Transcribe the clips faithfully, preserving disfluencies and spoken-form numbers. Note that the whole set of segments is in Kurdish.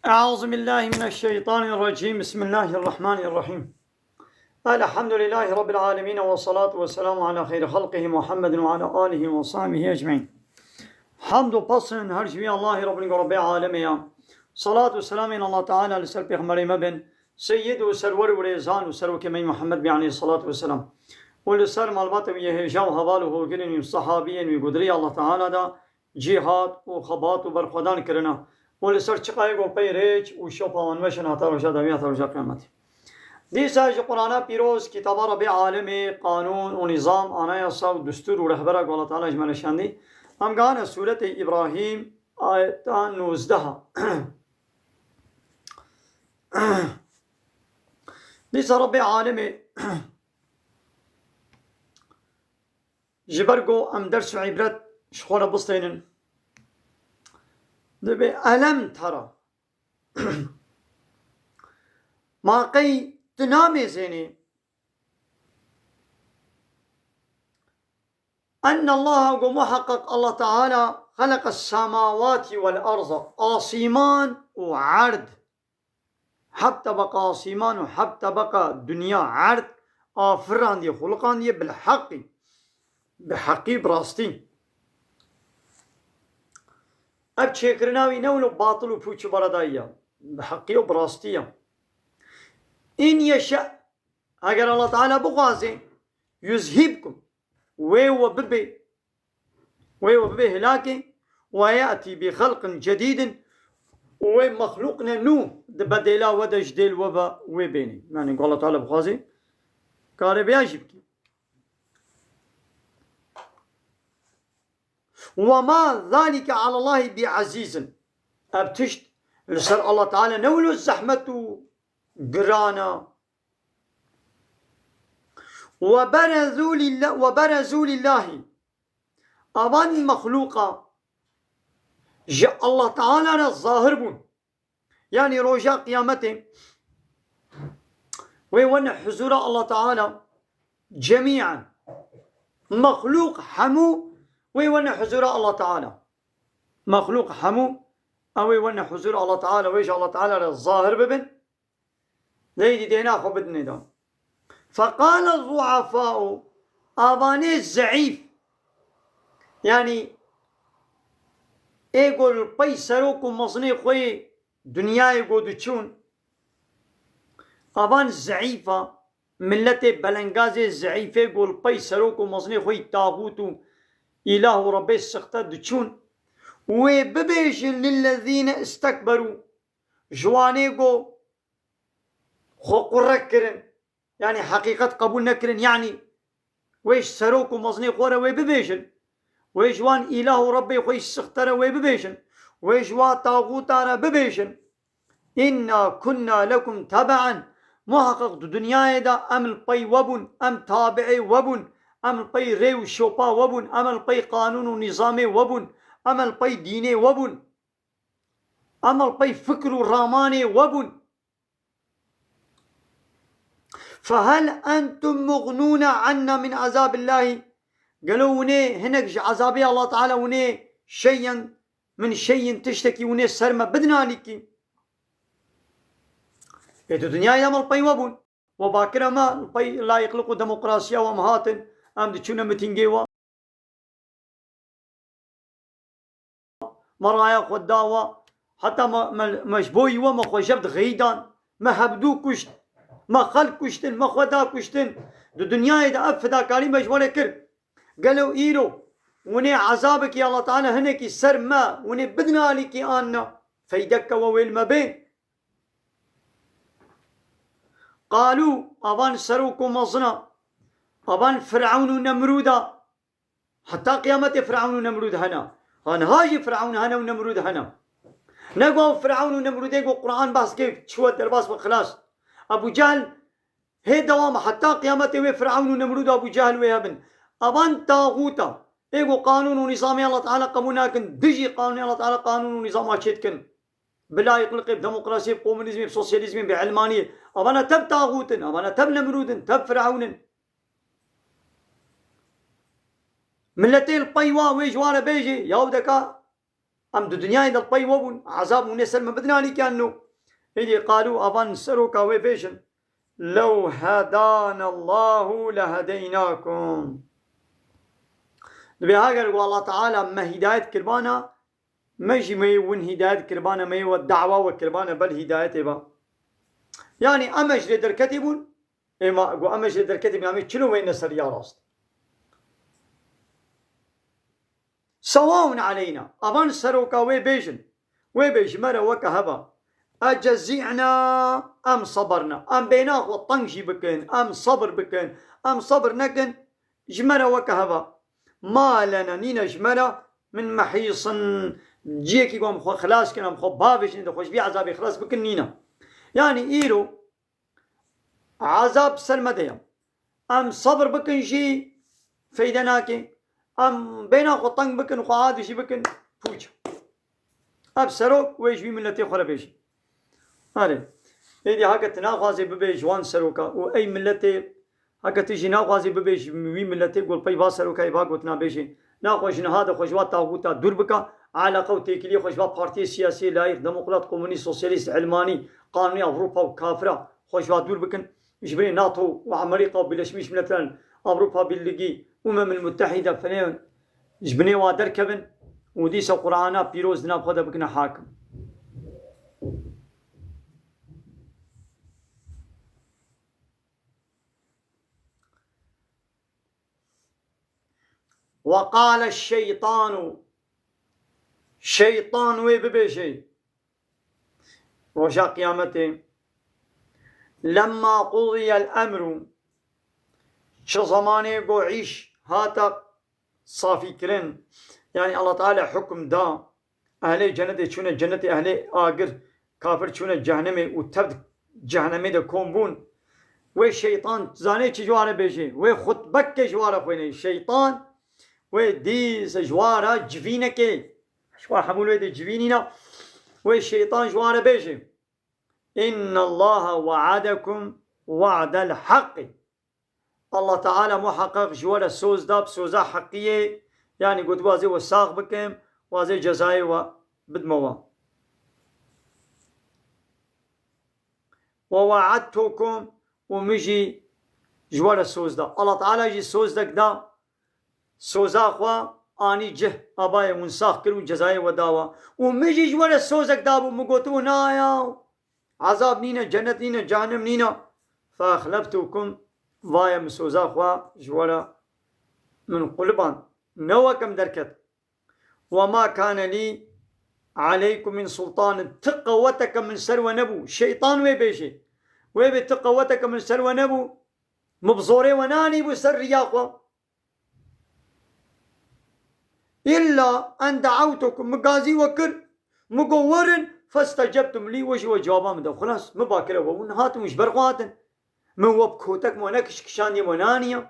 أعوذ بالله من الشيطان الرجيم. بسم الله الرحمن الرحيم. الحمد لله رب العالمين، والصلاة والسلام على خير خلقه محمد وعلى آله وصحبه أجمعين. Hamd û pesn her ji vî Allahê Rabbî, Rabbê alemê ya. Salat û selamên Allah Teala li ser Pêxemberê me bin, Seyyid û Serwer û Rêzan û Serokê me Muhammed bî aleyhissalatu vesselam. Û li ser malbata wî yê hêja û heval û hogirên wî û sahabiyên wî gudirî Allah Teala da cîhad û xebat û berxwedan kirina û li ser çiqayê ku pey rêç û şopa wan weş in heta roja dawî, heta roja qiyametê. Dîsa ji Qur'ana pîroz, kitaba Rebê alemê, qanûn û nîzam, anayasa û destûr û rehbera ku Allah Teala ji me re şandî, em gihane sûretê Îbrahîm, ayeta nozdeh. Dîsa Rebê alemê Ji ber ku em ders û îbret ji xwe re bistênin, dibê elem tera. Ma qey tu namêzênî? Enne Allaha, ku muheqeq Allah Teala, xeleqes semawati vel arza, asîman û erd. Heft tebeqa asîman û heft tebeqa dinya, erd, afirandiye, xuliqandiye bil heqî. Bi heqî, bi rastî. Ev çêkirina wî ne wilo batil û pûç û beredayî ya. Bi heqî û bi rastî ya. In yeşe, eger Allah Teala bixwaze, yuzhibkum, wê we bibê, wê we bibê hilakê, we ye'tî bi xelqin cedîdin, û wê mexlûqne nû di bedêla we de ji dêl we ve wê bênê. Yani ku Allah Teala bixwaze, kare vêya jî bikî. Ve ma zalike alallahi bi ezîzin. Ev tişt li ser Allah Teala ne wilo zehmet û giran e. Ve berezû lillah-, ve berezû lillahi. Avan mexlûqa ji Allah Teala re zahir bûn. Yani roja qiyametê wê wene huzura Allah Teala cemî'en. Mexlûq hemû wê wene huzura Allah Teala. Mexlûq hemû ew ê wene huzura Allah Teala, wê ji Allah Teala re zahir bibin. Lê dîdêna xwe bidinê de. Feqale zu'afa'u, avanê zeîf, yanî ê ku li pey serok û mezinê xwe yê dinyayê ku diçûn, avan zeîfa, miletê belengazê zeîfê ku li pey serok û mezinê xwe yê taxût û îlah û rebê sixte diçûn, wê bibêjin lillezîne istekberû, ji wanê ku xwe qurre kirin, yanî heqîqet qebûl nekirin, yanî wê ji serok û mezinê xwe re wê bibêjin, wê ji wan îlah û rebbê xwe yî sixte re wê bibêjin, wê ji wa taxûta re bibêjin, "Inna kunna lekum tebe'en", muheqeq di dinyayê de em li pey we bûn, em tabi'ê we bûn, em li pey rê û şopa we bûn, em li pey qanûn û nîzamê we bûn, em li pey dînê we bûn. Em li pey fikr û ramanê we bûn. Fehel entum mugnûne anna min ezabillahî? Gelo hûn ê hinek ji ezabê Allah Teala hûn ê şeyen min şeyin tiştekî hûn ê ser me bidin alîkî? Ê di dinyayê de em li pey we bûn. We bakire me li pey layîqlik û demokrasiya we em hatin, em diçûne mitîngê we. Me raya xwe da we. Heta me, me, me ji bo yî we me xwe jev di xeyî dan. Me hevdû kuşt. Me xelk kuştin, me xwe da kuştin. Di dinyayê de ev fidakarî me ji we re kir. Gelo îro hûn ê ezabekî Allah Teala hinekî ser me, hûn ê bidin alîkî an na? Feydeke we wê li me bê? Qalû, avan serok û mezina, avan Firewn û Nemrûda, heta qiyametê Firewn û Nemrûd hene. Ha niha jî Firewn hene û Nemrûd hene. Ne ku ew Firewn û Nemrûdê ku Quran behs kir, çûye derbas ve xilas. Ebû Cehl hê dewam e, heta qiyametê wê Firewn û Nemrûd û Ebû Cehl wê hebin. Evan taxûta, ê ku qanûn û nîzamê Allah Teala qebûl nakin, dijî qanûnê Allah Teala qanûn û nîzama çê dikin. Bi layîqlikê, bi demokrasiyê, bi komûnîzmê, bi sosyalîzmê, bi elmaniyê. Evana tev taxût in, evana tev Nemrûd in, tev Firewn in. Miletê li pey wa wê ji wan re bêjê, yaw deka Em di dinyayê de li pey we bûn. Ezab hûnê ser me bidin alî ke no. Êdî qalû, avan seroka wê bêjin. Lew hedana Allahu lehedeynakum. Dibê heger ku Allah Teala me hidayet kirbana, me jî me yê win hidayet kirbane, me yê we dawa we kirbane, bel hidayetê ba. Yani em e ji lê derketî bûn, ê ma, ku em e ji lê derketî bûn, em ê çilo wê ne ser ya rast. Sewaun aleyna. Avan seroka wê bêjin. Wê bê ji me re weke heva. Ecezi'na em sabirna. Em bêhna xwe teng jî bikin, em sabir bikin, em sabir nekin, ji me re weke heva. Ma lena, nîne ji me re, min mehîsin. Ciyekî ku em xwe xilas kin, em xwe bavêjin, de xwe ji vî ezabê xilas bikin, nîne. Yani îro Ezab ser me de ye. Em sebir bikin jî feyde nake. Em bêhna xwe teng bikin, xwe adî jî bikin, pûç. Ev serok wê ji wî miletê xwe re bêjî. Erê. Êdî heke tu naxwazê bibê ji wan seroka û ey miletê, heke tu jî naxwazê bibê ji wî miletê, ku li pey va serokayê va gotina bêjê. Naxwe ji niha de xwe ji va taxûta dûr bika, eleqe û têkiliyê xwe ji va partiyê siyasiyê layîq, demokrat, komunîst, sosyalîst, ilmanî, qanûnê Ewropa û kafira xwe ji va dûr bikin. Ji binê NATO û Amerîka û Birleşmiş Milletler, Ewropa Birlîgî, Umemil Mutehîde, finê ji binê wa derkevin û dîsa Qur'ana pîroz di nav xwe de bikine hakim. Ve qale şeytanu. Şeytan wê bibêje. Roja qiyametê. Lemma qudiyel emru. Çi zemanê ku îş hate safî kirin. Yani Allah Teala hukm da. Ehlê cenetê çûne cenetê, ehlê agir, kafir çûne cehennemê û tev cehennemê de kom bûn. Wê şeytan zanê çi ji ware bêjê. Wê xutbeke ji ware xwênê. Şeytan wê dîse ji ware civînekê. Ji ware hemû wê de civînîna. Wê şeytan ji ware bêjê. Innallaha wa'adekum wa'del haqqi. Allah Teala muheqeq ji we re soz da, bi soza heqiyê, yanî got, wazê we sax bikim, wazê cezayê we bidime we. Ve wa'adtukum, û min jî ji we re soz da. Allah Teala jî sozek da, soza xwe anî cih, abayê hûn sax kir û cezayê we da we. Û min jî ji we re sozek dabû, min gotibû, na ya, ezab nîne, cennet nîne, cehennem nîne. Fe exleftukum, vaye min soza xwe ji we re min quliband. Ne wekim derket. Ve ma kane lî aleykum min sultanin. Ti qeweteke min ser we nebû. Şeytan wê bêjê. Wê bê ti qeweteke min ser we nebû. Min bi zorê we nanîbû ser riya xwe. Îlla en de'awtukum, min gazî we kir, min got werin, festecebtum lî, we jî we cewaba min da. Xilas, min bakire we bûn, hatim û ji ber xwe hatin. Min we bi kotek we nekişkişandiye, we naniye.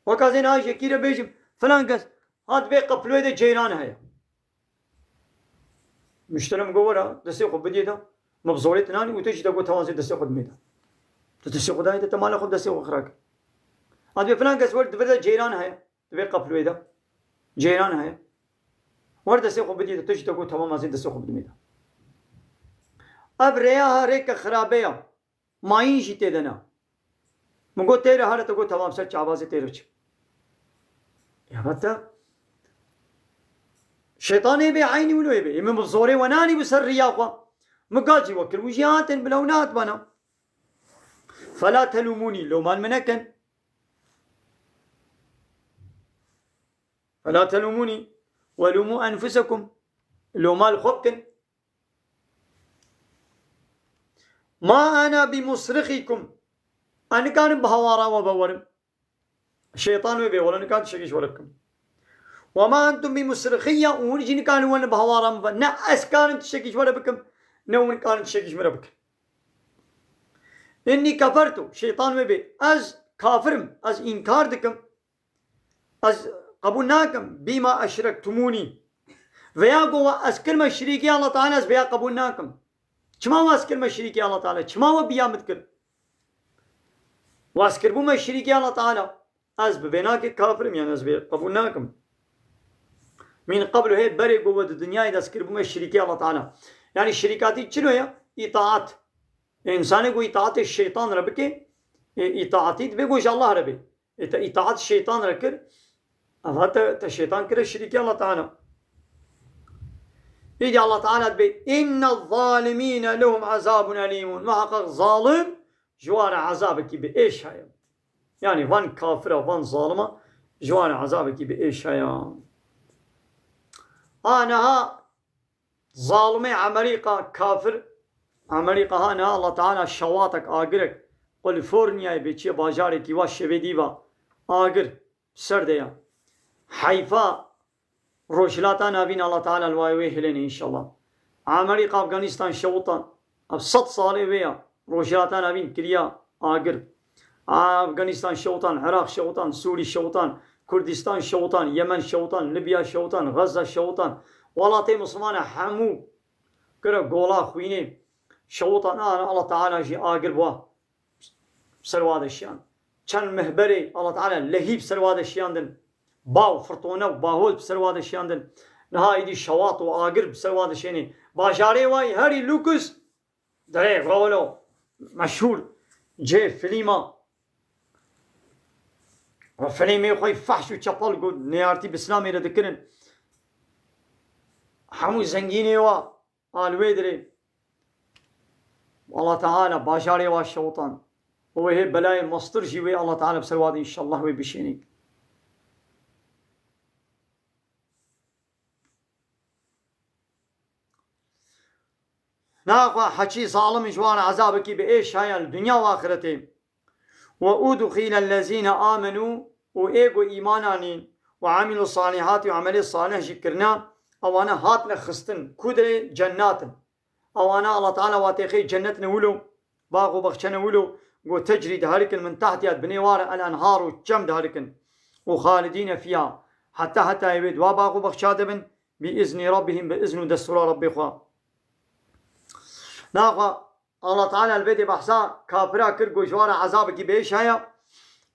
Weka zên a jekî re bêjim, filan kes hat vê qeplûyê de ceyran heye. Muşteri min got, were, destê xwe bidî de. Me bi zorê tu nanî û tu jî te got, tewan zê destê xwe dimê de. Tu destê xwe dayê de, te mala xwe bi destê xwe xira kir. Hat vê filan kes wer di vir de ceyran heye. Di vê qeplûyê de ceyran heye. Wer destê xwe bidî de, tu jî te got, tewan zê destê xwe bidimê de. Ev rêya ha rêke xirabe ya. Mayîn jî tê de ne. Min got, têre here, te got, temam, ser çavazê têre çi. Ya bete. Şeytanê bê, eynî wilo bê. Ê min bi zorê we nanî bi ser riya xwe. Min gazî we kir, û jî hatin, bila û nehat bana. Fela telûmûnî, lomal min nekin. Fela telûmûnî. Welûmû enfusekum. Lomal xwe bikin. Ma ana bi musrixikum. Ez nikarim bi hawara we ve werim. Şeytan wê bê, wela nikarim tiştekî ji we re bikim. Ve ma entum bi musrixiyya, û hûn jî nikarin wene bi hawara min ve. Ne ez karim tiştekî ji we re bikim, ne hûn karin tiştekî ji min re bikin. Inni kefertu, şeytan wê bê. Ez kafirim, ez înkar dikim. Ez qebûl nakim. Bîma eşrektumûnî. Veya go we ez kirme şirîkê Allah Teala, ez veya qebûl nakim. Çima we ez kirme şirîkê Allah Teala? Çima we biya min dikir? We ez kirbûme şirîkê Allah Teala. Ez bi vê nakê kafirim, yani ez vê qebûl nakim. Min qeblu, hê berê ku we di dinyayê dest kiribû me şirîkê Allah Teala. Yani şirîkatî çilo ye? Îtaat. Însanê ku îtaatê şeytan re bike, e, îtaatî dibe ku ji Allah re be. E, te îtaat şeytan re kir, ava te, te şeytan kire şirîkê Allah Teala. Îdî Allah Teala dibe, "Inne zalimîne lehum azabun elîmun." Muhakkak zalim ji wan re azabekî bi êş heye. Yani van kafira, van zalima ji wan re azabekî bi êş heye. Aniha zalimê Emerîka kafir, Emerîka ha niha Allah Teala şewatek agirek Californiyayê bê çiye bajarekî wa şevê dîva agir ser de ya. Heyfa Rojhilata Navîn Allah Teala li wayê wê hilêne înşallah. Emerîka Afganistan şewitan. Ev sed salê wê ya. Rojhilata Navîn kiriya agir. Afganistan şewitan, Iraq şewitan, Sûrî şewitan, Kurdistan şewitan, Yemen şewitan, Libya şewitan, Gaza şewitan. Welatê Mislimane hemû kire gola xwînê. Şewitan a Allah Teala jî agir bwa ser wa de şiyan. Çend mihberê Allah Teala lehî bi ser wa de şiyandin. Baw, firtone û bahol bi ser wa de şiyandin. Niha îdî şewat û agir bi ser wa de şênê. Bajarê wa yî herî lûkus, derê Rolo, meşhûr cihê filîma. Û filîmê xwe yî fehş û çepel ku nêartî bi Îslamê re dikirin. Hemû zengînê wa a li wê dirê. Allah Teala bajarê wa şewitan. Û wê hê belayê mestir jî wê Allah Teala bi ser wa de înşallah wê bişênî. Naxwe heçî zalim ji wan ezabekî bi êş heye li dinya û axiretê. "Ve udxîlellezîne amenû", û ê ku îman anîn, "ve amîlû salîhatî", û emelê salih jî kirine, ewana hatine xistin. Ku dirê cennatin. Ewana Allah Teala wa têxê cennet ne wilo, bax û baxçe ne wilo, ku tecrî diherikin min tehtî ya di binê wa re el enhar û çem diherikin. "Û xalidîne fîha", heta hetayê wê di wa bax û baxça de bin, "bi iznî rabbihim", bi izn û destûra Rabbê xwe. Naxwe Allah Teala li vê dê behsa kafira kir, got ji wan re ezabekî bêş heye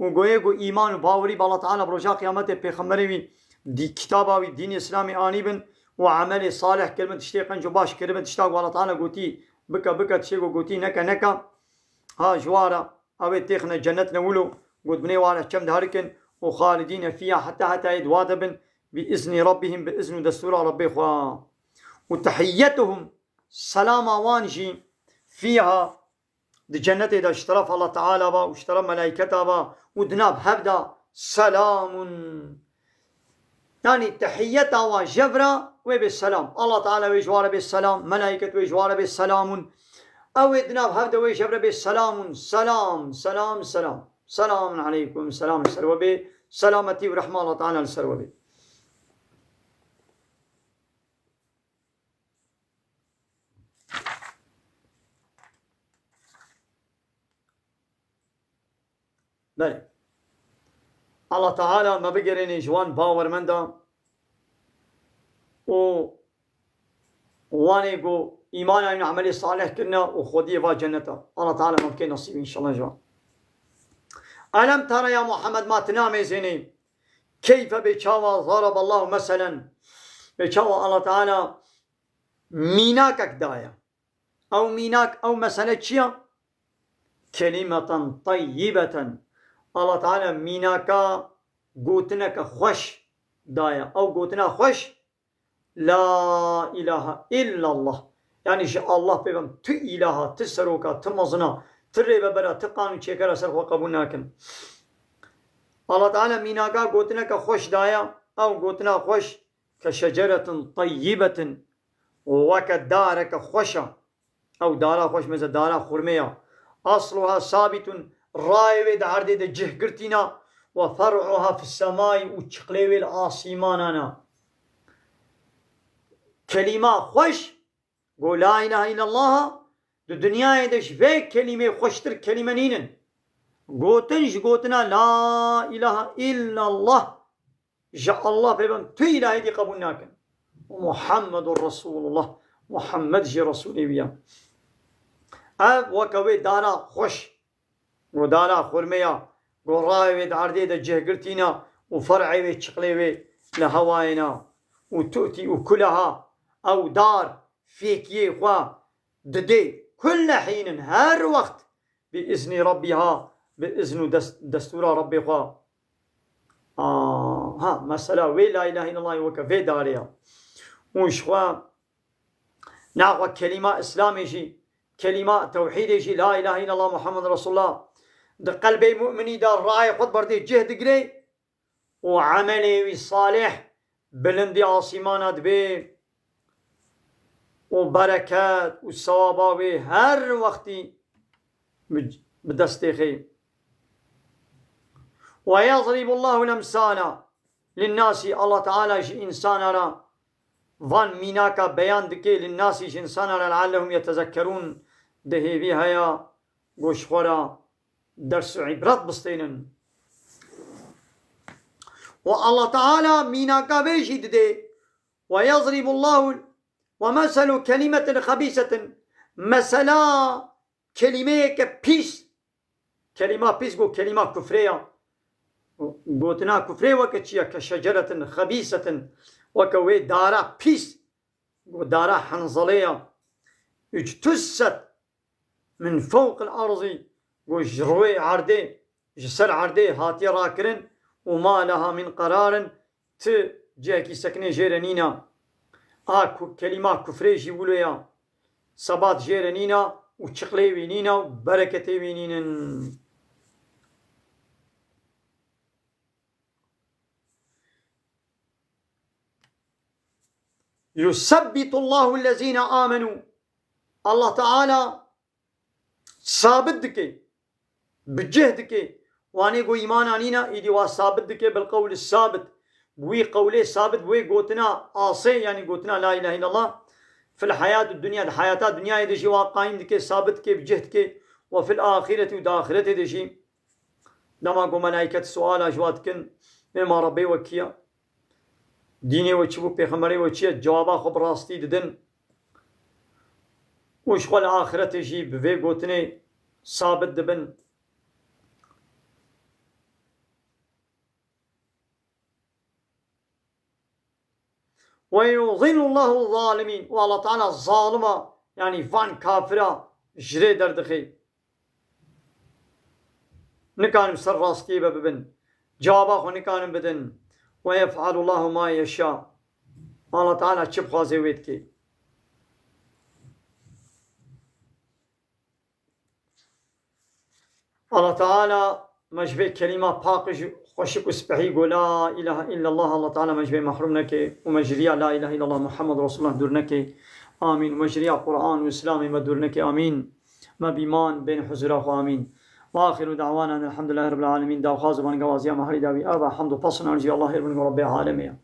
û goyê got îman û bawerî bi Allah Teala, bi roja qiyametê, pêxemberê wî, dî-, kitaba wî, dînê Îslamê anîbin û emelê salih kiribin, tiştê qenc û baş kiribin, tişta ku Allah Teala gotî bike, bike, tiştê ku gotî neke, neke. Ha, ji wan re ew ê têxine cennet ne wilo, got binê wan re çem diherikin û xalidîne fîha, heta hetayê di wa de bin, bi iznî rabbihim, bi izn û destûra Rabbê xwe. Û tehiyyetuhum, selama wan jî, fîha, di cennetê de ji teref Allah Teala ve û ji teref melaîketa ve û di nav hev de selamun. Yanî tehiyyeta wan jev re wê bê selam. Allah Teala wê ji wan re bê selam, melaîket wê ji wan re bê selamun. Ew ê di nav hev de wê jev re bê selamun, selam, selam, selam. Selamun aleykum, selam li ser we bê. Selametî û rehma Allah Teala li ser we bê. Belê. Allah Teala me bigerêne ji wan bawermenda û wanê ku îman anîn, emelê salih kirine û xwediyê va cenneta. Allah Teala me bike nesîb înşallah ji wan. Elem tera ya Muhammed, ma tu namêzênî. Keyfe, bê çawa, zaraballahu meselen, bê çawa Allah Teala mînakek daye. Ew mînak, ew mesele çi ya? Kelimeten teyyibeten. Allah Teala mînaka gotineke xweş daye. Ew gotina xweş, La ilahe illallah. Yanî ji Allah pê ve tu îlaha, tu seroka, tu mezina, tu rêvebera, tu qanûnçêkera ser xwe qebûl nakin. Allah Teala mînaka gotineke xweş daye, ew gotina xweş ke şeceretin teyyibetin, weke dareke xweş e. Ew dara xweş, mesela dara xurmê ya. Asluha sabitun, rayê wê di erdê de cih girtîna, ve fer'uha fis semai, û çiqlê wê li asîmanan e. Kelîma xweş, go la ilahe illallah, di dinyayê de ji vê kelîmê xweştir kelîme nînin. Gotin ji gotina la ilahe illallah, ji Allah pê ve tu îlahê dî qebûl nakin. Muhammedur Resulullah. Muhammed jî Resulê wî ye. Ev weke wê dara xweş, go dara xurmê ya, go rayê wê di erdê de cih girtîna û fer'ê wê, çiqlê wê li hewayê ne. û tu'tî ukulaha, ew dar fêkiyê xwe didê, kulle hînin, her wext, bi izni Rabbiha, bi izn û dest-, destûra Rabbê xwe. Aha, mesela wê la ilahe illallah weke vê darê ya. Û ji xwe naxwe kelîma Îslamê jî, kelîma tewhîdê jî, la ilahe illallah Muhammed Resulullah, di qelbê mu'minî de rayê xwe berdê cih digirê û emelê wî salih bilindî asîmana dibê û bereket û sewaba wê her wextî bi, bi destê xê. Ve yadribullahu lemsala linnasî, Allah Teala ji însana re van mînaka beyan dike, linnasî, ji însana re, leallehum yetezekkerûn, di hêvî heya ku ji xwe re ders û îbret bistênin. Û Allah Teala mînaka vê jî didê. Ve yadribullahu ve meselu kelimetin xebîsetin. Mesela kelîmeyeke pîs. Kelîma pîs got kelîma kufrê ya. Gotina kufrê weke çi ye? Ke şeceretin xebîsetin. Weke wê dara pîs. Got dara henzelê ya. Uctusset min fewqil erzî, ku ji rûyê erdê, ji ser erdê hatiye rakirin û ma leha min qerarin, ti cihekî sekinê jê re nîna. A ku-, kelîma kufrê jî wilo ya. Sebat jê re nîna û çiqlê wî nîna û bereketê wî nînin. Yusebbitullahu ellezîne amenû. Allah Teala sabit dike, bi cih dike. Wanê ku îmana nîna, îdî wa sabit dike bil qewli sabit. Bi wî qewlê sabit, bi wê gotina asê, yanî gotina la ilahe illallah. Fil hayatid dunya, di hayata dinyayê de jî wa qayîm dike, sabit dike, bi cih dike. Ve fil ahireti, û di axiretê de jî. Dema ku melaiket suala ji wa dikin, ê ma Rebbê we kî ye? Dînê we çi bû? Pêxemberê we çi ye? Cewaba xwe bi rastî didin. Û ji xwe li axiretê jî bi vê gotinê sabit dibin. Ve yudillullahu zalimîn. Û Allah Teala zalima, yanî van kafira ji rê derdixê. Nikarin ser rastiyê ve bibin. Cewaba xwe nikarin bidin. Ve yef'alullahu ma yeşa. Allah Teala çi bixwaze wê dike. Allah Teala me ji vê kelîma paqij, xweşik û spehî ku la ilahe illallah, Allah Teala me ji vê mehrum neke û me ji riya la ilahe illallah Muhammed Resulullah dûr neke. Amîn. Û me ji riya Quran û Îslamê me dûr neke. Amîn. Me bîman bên huzura xwe. Amîn. Ve axiru da'wana elhamdulillahi rabbil alemin. Daxwaz û bangewaziya me herî dawî ava, hamd û pesn an jî Allah her bin Rabbê alemê ya.